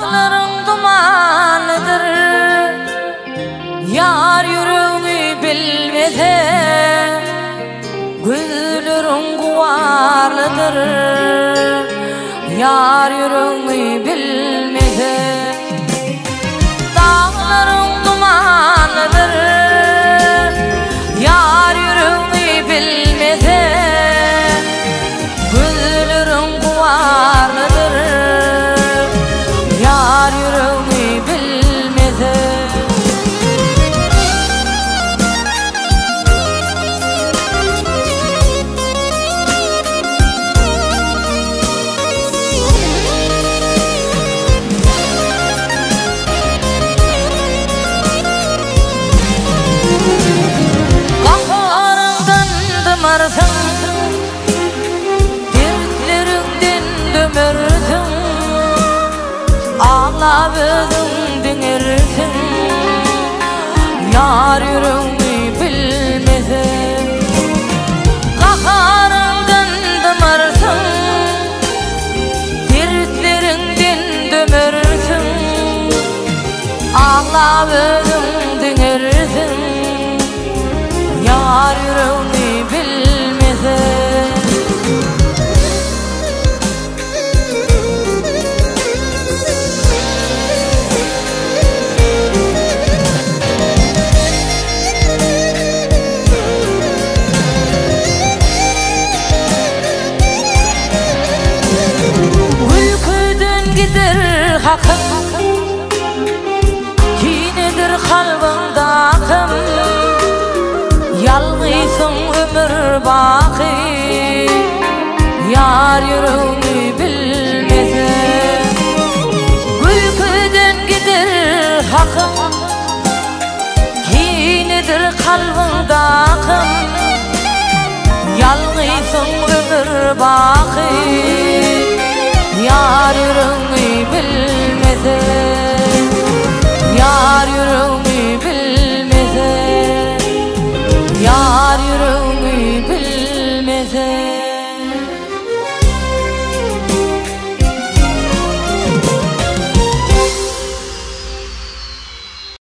Daglaryň dumanydyr Ýar ýüregňi bilmese Gözleriň gubarlydyr Ýar ýüregňi bilmese Daglaryň dumanydyr Ýar ýüregňi bilmese Gözleriň gubarlydyr Ýar ýüregňi bilmese. Gaharyňdan dymarsyň Dertleriňden dömersiň Aglap özüň diňersiň Ýar ýüregňi bilmese Gaharyňdan dymarsyň Dertleriňden dömersiň Aglap özüň diňersiň Ýar ýüregňi bilmese. Gülküden gider hakyň. Kinedir kalbyňdakym Ýalňysyň ömür baky Ýar ýüregňi bilmese Gülküden gider hakyň Kinedir kalbyňdakym Ýalňysyň ömür baky Ýar ýüregňi bilmese Ýar ýüregňi bilmese Ýar ýüregňi bilmese.